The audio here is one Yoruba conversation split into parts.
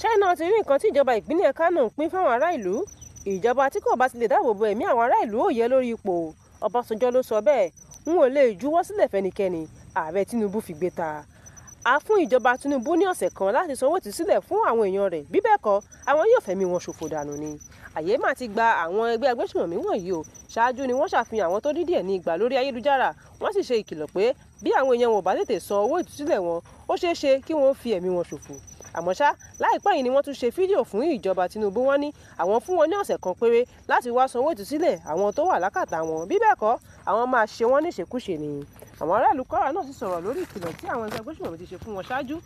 Ṣẹ́yìn náà ti rí nǹkan tí ìjọba ìpínlẹ̀ Kánò ń pín fáwọn ará ìlú. Ìjọba tí kò bá ti lè dáàbò bo ẹ̀mí àwọn ará ìlú ò yẹ lórí ipò. Ọbásanjọ́ ló sọ bẹ́ẹ̀. N ò lè juwọ́ sílẹ̀ fẹ́nikẹ́ni, Ààrẹ Tinubu figbe ta. A fún ìjọba Tinubu ní ọ̀sẹ̀ kan láti sanwó ìtúsílẹ̀ fún àwọn èèyàn rẹ̀, bí bẹ́ẹ̀ kọ́ àwọn yóò fẹ̀mí wọn ṣòfò dànù ni. Àyè má ti gba àwọn ẹgbẹ́ agbésùnmọ̀mí wọ̀nyí o. Ṣáájú ni wọ́n ṣàfihàn àwọn tó dín díẹ̀ ní igba lórí ayélujára, wọ́n sì ṣe ìkìlọ̀ pé bí àwọn èèyàn wọn ò bá tètè san owó ìtúsílẹ̀ wọn, ó ṣeé ṣe kí wọ́n fi ẹ̀mí wọn ṣòfò. Àmọ́ ṣá, láìpẹ́ yìí ni wọ́n tún ṣe fídíò fún ìjọba Tinubu, wọ́n ní àwọn fún wọn ní ọ̀sẹ̀ kan péré láti wá sanwó ìtúsílẹ̀ àwọn tó wà lákàtà wọn, bí bẹ́ẹ̀ kọ́ àwọn máa ṣe wọ́n níṣekúṣe ni. Àwọn aráàlú Kwara náà sì sọ̀rọ̀ lórí ìkìlọ̀ tí àwọn ẹgbẹ́ agbésùnmọ̀mí ti ṣe fún wọn ṣáájú.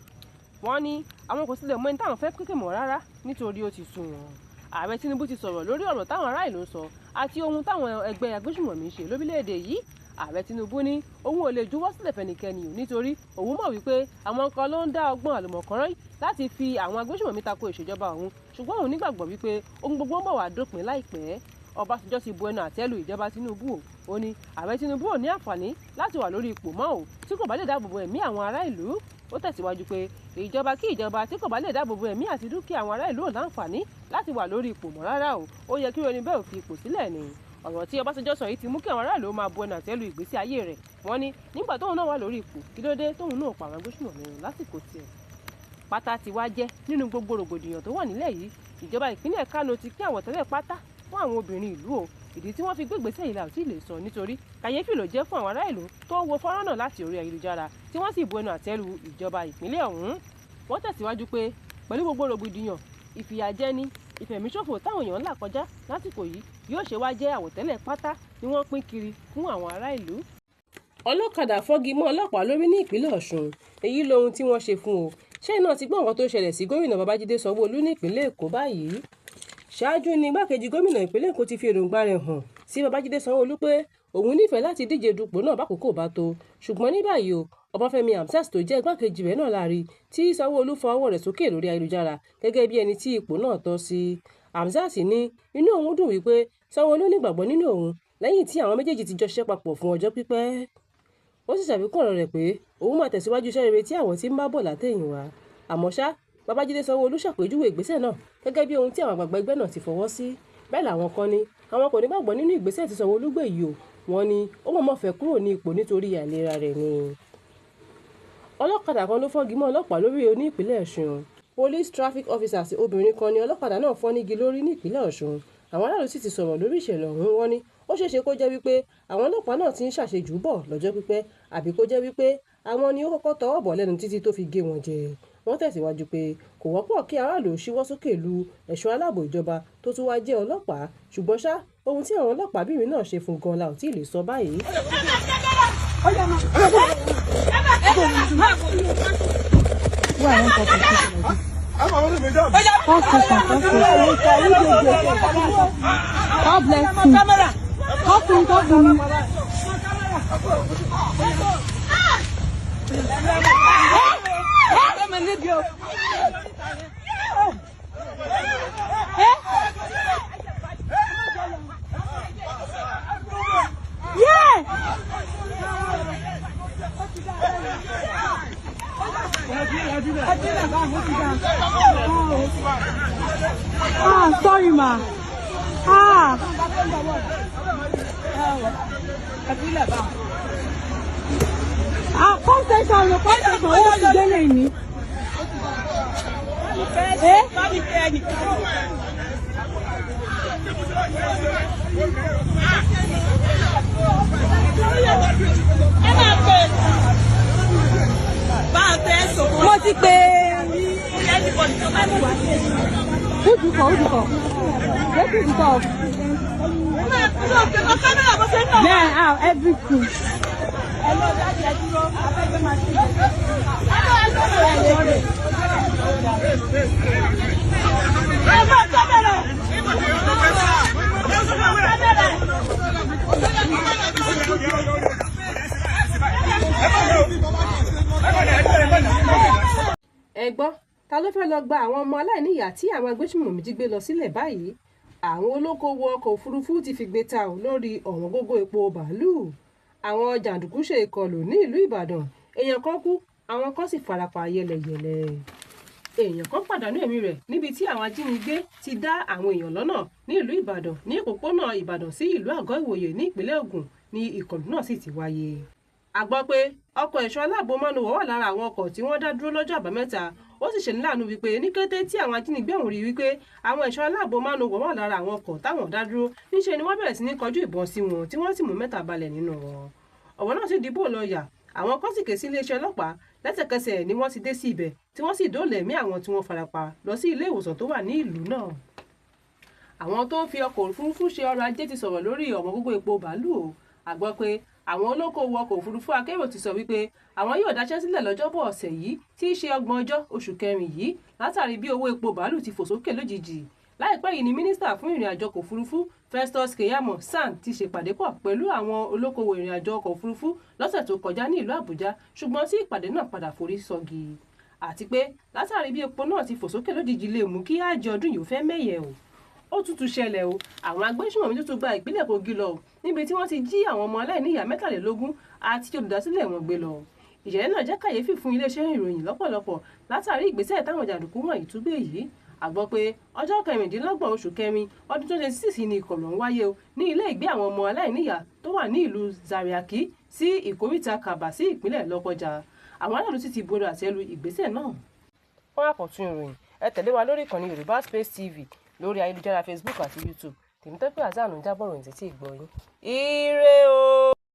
Wọ́n ní àwọn kò tilẹ̀ mọ ẹni táwọn fẹ́ kékè mọ́ rárá nítorí ó ti sú wọn. Ààrẹ Tinubu ti sọ̀rọ̀ lórí ọ̀rọ̀ táwọn ará ìlú ń sọ àti ohun táwọn ẹgbẹ́ agbésùnmọ̀mí ń ṣe lórílẹ̀‐èdè yìí. Ààrẹ Tinubu ní òun ò lè juwọ́ sílẹ̀ fẹ́nikẹ́ni o, nítorí òun mọ̀ wípé àwọn kan ló ń dá ọgbọ́n àlùmọ̀kọ́rọ́yí láti fi àwọn agbésùnmọ̀mí tako ìṣèjọba òun, ṣùgbọ́n òun nígbàgbọ́ wípé ohun gbogbo ń bọ̀ wá dópin láìpẹ́. Ọbásanjọ́ ti bu ẹnu àtẹ́ lu ìjọba Tinubu o. Ó ní Ààrẹ Tinubu ò ní àǹfààní láti wà lórí ipò mọ́ o tí kò bá lè dáàbò bo ẹ̀mí àwọn ará ìlú. Ó tẹ̀síwájú pé ìjọba kí ìjọba tí kò bá lè dáàbò bo ẹ̀mí àti dúkìá àwọn ará ìlú ò láǹfààní láti wà lórí ipò mọ́ rárá o. Ó yẹ kí ẹni bẹ́ẹ̀ ò fi ipò sílẹ̀ ni. Ọ̀rọ̀ tí Ọbásanjọ́ sọ yìí ti mú kí àwọn aráàlú máa bu ẹnu àtẹ́ lu ìgbésí ayé rẹ̀. Wọ́n ní nígbà tóun náà wà lórí ipò, kí ló dé tóun náà pa àwọn agbésùnmọ̀mí run lásìkò tiẹ̀. Pátá ti wá jẹ́ nínú gbogbo rògbòdìyàn tó wà nílẹ̀ yìí. Ìjọba ìpínlẹ̀ Kánò ti pín àwọ̀tẹ́lẹ̀ pátá fún àwọn obìnrin ìlú o. Ìdí tí wọ́n fi gbégbèsè yìí la ò tí ì lè sọ, nítorí kàyéfì ló jẹ́ fún àwọn ará ìlú tó ń wo fọ́nrán náà láti orí ayélujára tí wọ́n sì bu ẹnu àtẹ́ lu ìjọba ìpínlẹ̀ ọ̀hún. Wọ́n tẹ̀síwájú pé pẹ̀lú gbogbo rògbòdìyàn, ìfìyàjẹni, ìfẹ̀míṣòfò táwọn èèyàn ń là kọjá lásìkò yìí yóò ṣe wá jẹ́ àwọ̀tẹ́lẹ̀ pátá ni wọ́n pín kiri fún àwọn ará ìlú. Ọlọ́kadà fọ́gi mọ́ ọlọ́pàá lórí ní ìpínlẹ̀ Ọ̀ṣun. Èyí lohun tí wọ́n ṣe fún o. Ṣẹ́yìn náà ti gbọ́ nǹkan tó ṣẹlẹ̀ sí gómìnà Babájídé Sanwó-Olú ní ìpínlẹ̀ Èkó báyìí. Ṣáájú ni igbákejì gómìnà ìpínlẹ̀ Èkó ti fi èròǹgbà rẹ̀ hàn sí Babájídé Sanwó-Olú pé òun nífẹ̀ẹ́ láti díje dupò náà bákòókò bá tó. Ṣùgbọ́n ní báyìí o, Ọbáfẹ́mi Hamzat tó jẹ́ igbákejì rẹ̀ náà láàrí tí Sanwó-Olú fa ọwọ́ rẹ̀ sókè lórí ayélujára gẹ́gẹ́ bí ẹni tí ipò náà tọ́ sí. Hamzat ní inú òun dùn wípé Sanwó-Olú nígbàgbọ́ nínú òun lẹ́yìn tí àwọn méjèèjì ti jọ ṣiṣẹ́ papọ̀ fún ọjọ́ pípẹ́. Ó sì ṣàfikún ọ̀rọ̀ rẹ̀ pé òun máa tẹ̀síwájú iṣẹ́ rere tí àwọn ti ń bá bọ̀ látẹ̀yìnwá. Àmọ́ ṣá, Babájídé Sanwó-Olú ṣàpèjúwe ìgbésẹ̀ náà gẹ́gẹ́ bí ohun tí àwọn àgbààgbà ẹgbẹ́ náà ti fọwọ́ sí. Bẹ́ẹ̀ làwọn kan ní àwọn kò nígbàgbọ́ nínú ìgbésẹ̀ tí Sanwó-Olú gbé yìí o. Wọ́n ní ó mọ̀ọ́mọ̀ fẹ́ kúrò ní ipò nítorí àìlera rẹ̀ ni. Ọlọ́kadà kan ló fọ́gi mọ́ ọlọ́pàá lórí ní ìpínlẹ̀ Ọ̀ṣun. Police traffic officers obìnrin kan ni ọlọ́kadà náà fọ́ nígi lórí ní ìpínlẹ̀ Ọ̀ṣun. Àwọn aráàlú sì ti sọ̀rọ̀ lórí ìṣẹ̀lẹ̀ ọ̀hún. Wọ́n ní ó ṣeéṣe kó jẹ́ wípé àwọn ọlọ́pàá náà ti ń ṣàṣejù bọ̀ lọ́jọ́ pípẹ́, àbí kó jẹ́ wípé àwọn ni ó kọ́kọ́ tọwọ́ bọ̀ lẹ́nu títí tó fi gé wọn jẹ. Wọ́n tẹ̀síwájú pé kò wọ́pọ̀ kí aráàlú ṣíwọ́ sókè lu ẹ̀ṣọ́ aláàbò ìjọba tó tún wá jẹ́ ọlọ́pàá, ṣùgbọ́n ṣá ohun tí àwọn ọlọ́pàábìnrin náà ṣe fún gan la ò tí ì lè sọ báyìí. God bless you. Talk to me. Ah, sorry, ma. Ah. Ah, come station, come station. Ó ti délé ni. Eh? Mo ti pè Who do you call? Let me talk. Yeah, everything. Ẹ gbọ́, ta ló fẹ́ lọ gba àwọn ọmọ aláìníyàá tí àwọn agbésùnmọ̀mí jí gbé lọ sílẹ̀ báyìí? Àwọn olókoòwò ọkọ̀ òfurufú ti figbe ta ò lórí ọ̀wọ́ngógó epo bàálùú. Àwọn jàǹdùkú ṣe ìkọlù ní ìlú Ìbàdàn, èèyàn kan kú, àwọn kan sì farapa yẹlẹyẹlẹ. Èèyàn kan pàdánù ẹ̀mí rẹ̀ níbi tí àwọn ajínigbé ti dá àwọn èèyàn lọ́nà ní ìlú Ìbàdàn. Ní òpópónà Ìbàdàn sí ìlú Àgọ́ Ìwòye ní ìpínlẹ̀ Ògùn ní ìkọlù náà sì ti wáyé. A gbọ́ pé ọkọ̀ ẹ̀ṣọ́ aláàbò mánúwọ̀ wà lára àwọn ọkọ̀ tí wọ́n dá dúró lọ́jọ́ Àbámẹ́ta. Ó sì ṣe ní láàánú wípé ní kété tí àwọn ajínigbé ọ̀hún rí wípé àwọn ẹ̀ṣọ́ aláàbò mánúwọ̀ wà lára àwọn ọkọ̀ táwọn dá dúró, níṣe ni wọ́n bẹ̀rẹ̀ sí ní kọjú ìbọn sí wọn, tí wọ́n sì mú 3 balẹ̀ nínú wọn. Ọ̀wọ́ náà sì dìbò lọ yà àwọn kan sì ké sí iléeṣẹ́ ọlọ́pàá. Lẹ́sẹ̀kẹsẹ̀ ni wọ́n ti dé sí ibẹ̀, tí wọ́n sì dóòlà ẹ̀mí àwọn tí wọ́n farapa lọ sí ilé ìwòsàn tó wà ní ìlú náà. Àwọn tó ń fi ọkọ̀ òfurufú ṣe ọrọ̀ ajé ti sọ̀rọ̀ lórí ọ̀wọ́ngógó epo bàálù o. A gbọ́ pé àwọn olókoòwò ọkọ̀ òfurufú akérò ti sọ wípé àwọn yóò dáṣẹ́ sílẹ̀ lọ́jọ́bọ̀ ọ̀sẹ̀ yìí, tí í ṣe 30 oṣù kẹrin yìí, látàrí bí owó epo bàálù ti fò sókè lójijì. Láìpẹ́ yìí ni mínísítà fún ìrìnàjò ọkọ̀ òfurufú Festus Keyamo SAN ti ṣèpàdé pọ̀ pẹ̀lú àwọn olókoòwò ìrìnàjò ọkọ̀ òfurufú lọ́sẹ̀ tó kọjá ní ìlú Àbújá, ṣùgbọ́n tí ìpàdé náà padà forí sọgi. Àti pé látàrí bí epo náà ti fò sókè lójijì lè mú kí àjọ ọdún yìí ó fẹ́ mẹ́yẹ o. Ó tútù ṣẹlẹ̀ o, àwọn agbésùnmọ̀mí tuntun gba ìpínlẹ̀ Kogi lọ níbi tí wọ́n ti jí àwọn ọmọ aláìníyàá 23 àti olùdásílẹ̀ wọn gbé lọ. Ìṣẹ̀lẹ̀ náà jẹ́ kàyéfì fún iléeṣẹ́ ìròyìn lọ́pọ̀lọpọ̀ látàrí ìgbésẹ̀ táwọn jàǹdùkú wọ̀nyí tún gbé yìí. A gbọ́ pé ọjọ́ 26 oṣù kẹrin ọdún 2026 ni ìkọlù ọ̀hún wáyé o ní ilé ìgbé àwọn ọmọ aláìníyàá tó wà ní ìlú Zariaki sí ìkóríta Kàbà sí ìpínlẹ̀ Lọ́kọ́jà. Àwọn aráàlú sì ti bu ẹnu àtẹ́ lu ìgbésẹ̀ náà. Fún àkọ́tún ìròyìn, ẹ tẹ̀lé wa lórí ìkànnì Yorùbá Space TV lórí ayélujára Facebook àti YouTube. Tèmítọ́pẹ́ Hasan ń jábọ̀ ròyìn títí ìgbọ́ yín. Ire o!